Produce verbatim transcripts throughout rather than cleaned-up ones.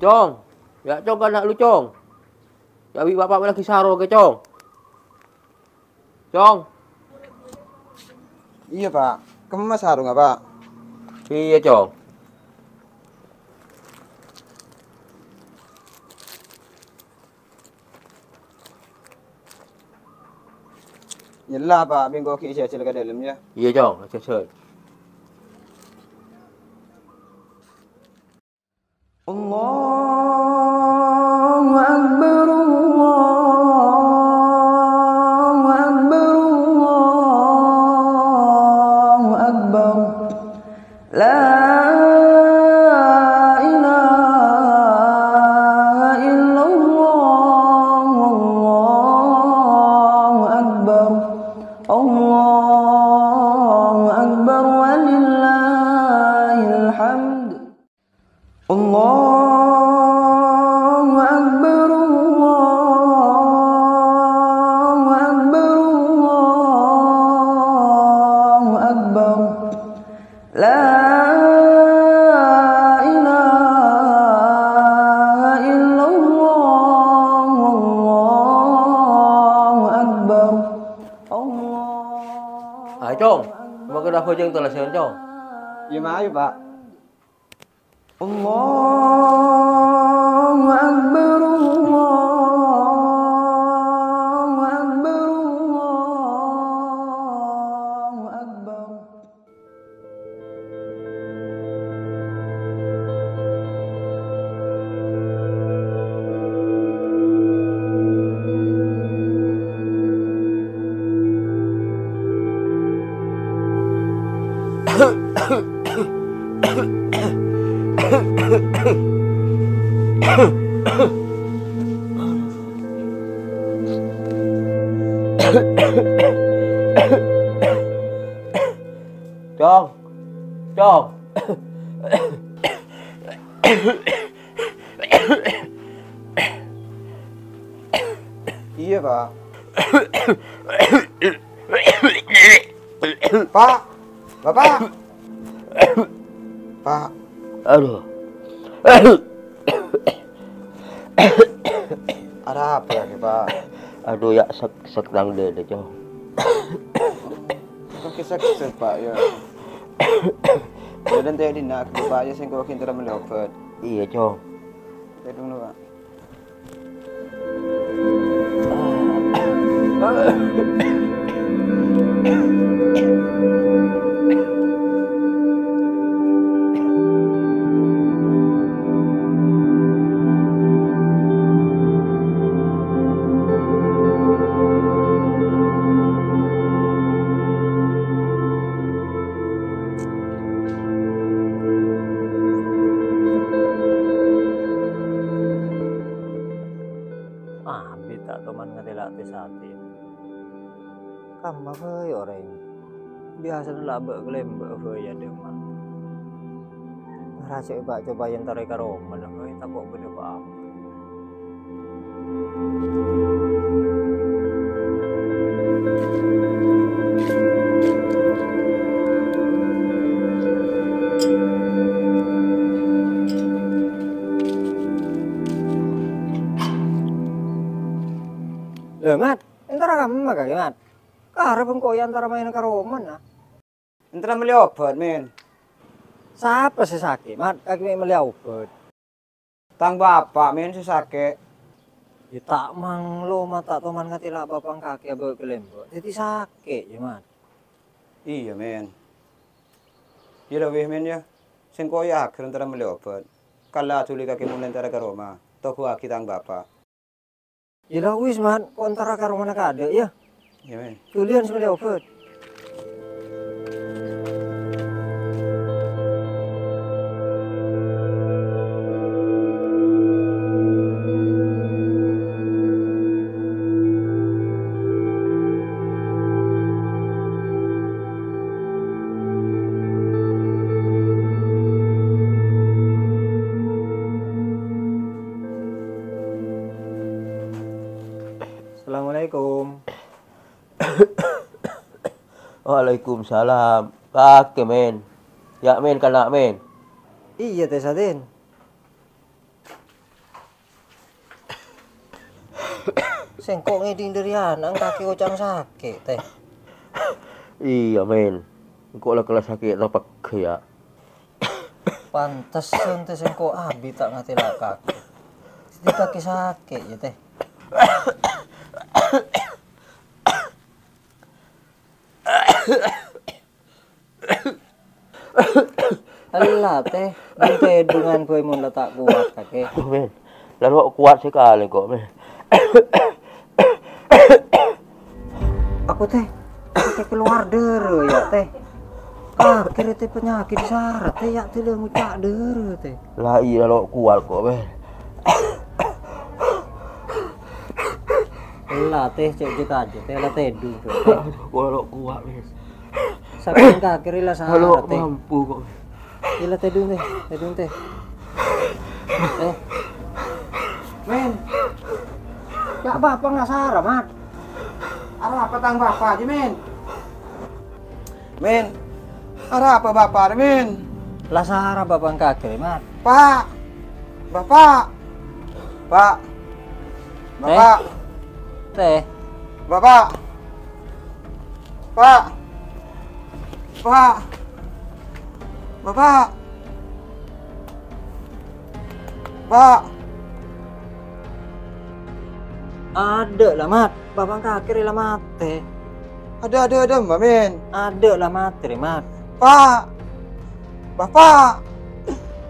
Cong, yâ', Cong, kana' lu, Cong. Yâ', bi' bapa' laghi saro kè, Cong. Cong. Iyâ, Pa'. Kemma sarongnga, Pa'? Iyâ, Cong. Yella, Pa', bi' engko' ghi' jhâjhâl ka dâlem, yâ. Iyâ, Cong, jhâjhâl. Allahu Akbar, Allahu Akbar, Allahu Akbar. La ilaha illallah, Allahu Akbar, Allahu Akbar, walillahil hamd. Allahu Akbar, Allahu Akbar, Allahu Akbar. La ilaha illallah, Allahu Akbar. Allah. Ayo, Cong. Mau kena bojong tuh, lesen, Cong. Iya, Ma, ayo, Pa'. Allahu Akbar, Allahu Akbar, Allahu Akbar. Cong, Cong. Iya, Pa'. Pa', Bapak. Pa'. Aduh. Ada apa lagi, Pa'? Aduh, yâ', sek-, sek nang dada, Cong. Kok sek-sek, Pa', yâ? Yâ, dan tadi nak, Pa', yâ, sengko' kintera mellè obhât. Iyâ, Cong. Tedung, Pa'. Abit ta' toman ngatela' tè-satè. Kamma bhâi orèng. Biyasana la abâ' kalèmbâ' bhâi adhâma. Ngarassè pa-coba èntara ka romana bhâi, tako' bâdâ pa-apa. Lha, Mat, èntara kamma kakè, Mat? Karep engko' èyantara maèna ka romana. Èntara mellè obhât, Min. Sapa sè sakè', Mat? Kakè mè' mellè obhât. Tang bapa', Min, sè sakè'. Yâ, ta' manglo, Mat, ta' toman ngatela' bapa'na kakè abâ' kalèmbâ'. Dhâddhi sakè', yâ, Mat. Iyâ, Min. Yâ la wis, Min, yâ. Sengko' yâ aghâr èntara mellè obhât. Kala dhuli kakè mon èntara ka roma. Tobuwaghi tang bapa'. Yâ la wis, Mat, ko' èntara ka romana kaadâ', yâ. Yâ, Min. Dhuliyân sè mellè obhât. Assalamualaikum. Waalaikumsalam. Kakè, Min. Yâ', Min, kana', Min. Iyâ, Tè Sadin. Sèngko' ngèdhing dhâri ana' kakè oca'na sakè', Tè. Iyâ, Mèn. Engko' la kala sakè'na pegghâ, yâ. Pantesan, Tè, sèngko' abit ta' ngatèla' kakè. Dhâddhi kakè sakè', yâ, Tè. Ella, Tè, bân tèdungan bhâi mon la ta' kowat kakè. Aduh, Mèn. La lo' kowat sakalè kok, Mèn. Apa, Tè? Kakè kalowar dârâ, yâ, Tè? Kakè rèya, Tè, panyakèt sara', Tè, yâ, dhâlâ ngoca' dârâ, Tè. La iyâ, la lo' kowat kok, Mèn. Ella, Tè, cè' jhâ' kajâ, Tè, la tèdung, Tè. Aduh, kok la lo' kowat, Mèn. Sampèyan kakè rèya la sara', Tè. Halo, mampu kok. Ella tèdung, Tè. Tèdung, Tè. Eh. Mèn. Yâ, bapa' la sara', Mat. Arapa tang bapa' jiyâ, Mèn? Mèn. Arapa bapa' rèya, Mèn? La sara' bapa' kakè rèya, Mat. Pa'. Bapa'. Pa'. Tè. Bapa'. Tè. Bapa'. Pa'. Pa'. Bapa'. Pa'. Adâ' la, Mat. Bapa' kakè rèya la matè. Adâ', adâ', adâ', Mèn. Adâ' la matè rèya, Mat. Pa'. Bapa'.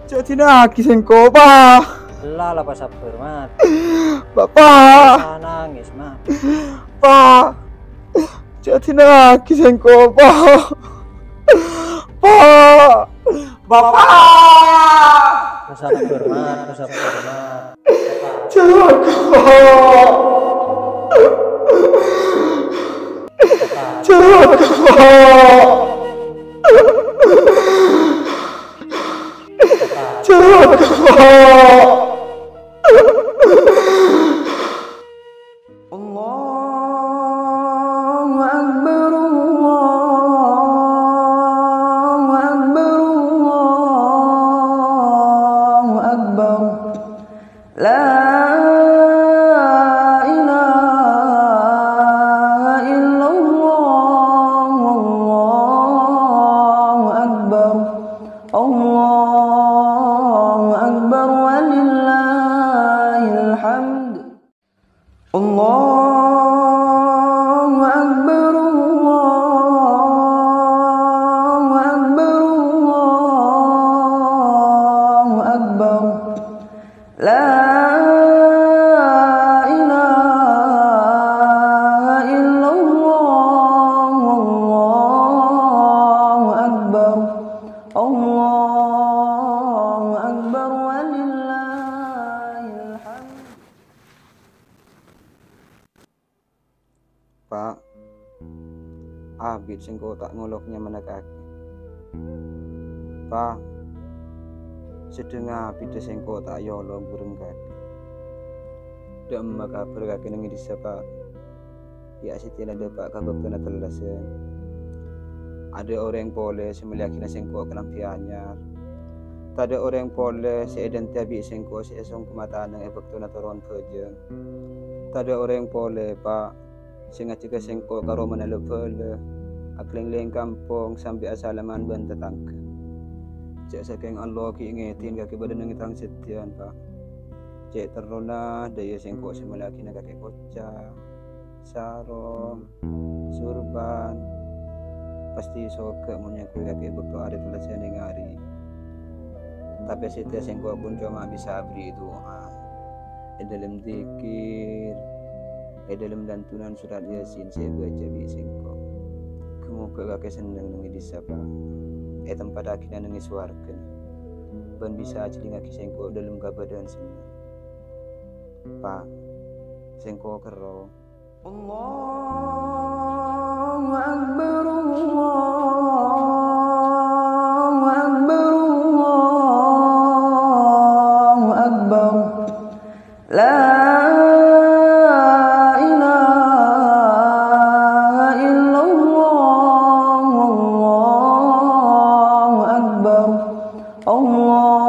Jhâ' dina'aghi sèngko', Pa'. La, la pasabbhâr, Mat. Bapa'. Jhâ' nangès, Mat. Pa'. Jhâ' dina'aghi sèngko', Pa'. Pa'. Bapa'. Pasabbhâr, Mat, pasabbhâr, Mat. Jhâ' Allahu Akbar, Allahu Akbar, Allahu Akbar. La ilaha illallah, Allahu Akbar, Allahu Akbar, walillahil hamd. Allahu Akbar, Allahu Akbar, Allahu Akbar. La ilaha illallah, Allahu Akbar, Allahu Akbar, walillahil hamd. Pa', abit sèngko' ta' ngolok nyamana kakè. Pa', sedheng abiddhâ sèngko' ta' èolok bhâreng kakè. Dhâ' emma kabhâr kakè neng è dhisa, Pa'? Yâ, satèya la dâpa' ka bâktona tellassa. Adâ' orèng polè sè mellèyaghina sèngko' kalambhi anyar. Tadâ' orèng polè sè èdhânteya bi' sèngko' sè èsongkoma tanang è bâktona toron bhâjâng. Tadâ' orèng polè, Pa', sè ngajhâghâ sèngko' ka romana la-bhâlâ, akalènglèng kampong, sambi asalaman bân tatangghâ. Jhâ' sakèng Allah ghi' ngèdhing kakè bâdâ neng è tang sadhâjâna, Pa'. Cè' terrona dâ' iyâ sèngko' sè mellèyaghina kakè koca', sarong, surban, pastè soghâ mon nyangghuy kakè è bâkto arè tellassa neng arè. Tapè satèya sèngko' pon coma bisa aberri' du'a è dâlem dzikir, è dâlem lantunan sorat Yasin sè èbâca bi' sèngko'. Ghâ-moghâ kakè senneng neng è dhisa, Pa', ètempattaghina neng è sowarghâna, bân bisa ajhâlingngaghi sèngko' dâlem kabâdâ'ân senneng. Pa', sèngko' kerro. Allahu Akbar, Allahu Akbar, Allahu Akbar. La ilaha illallah, Allahu Akbar, Allahu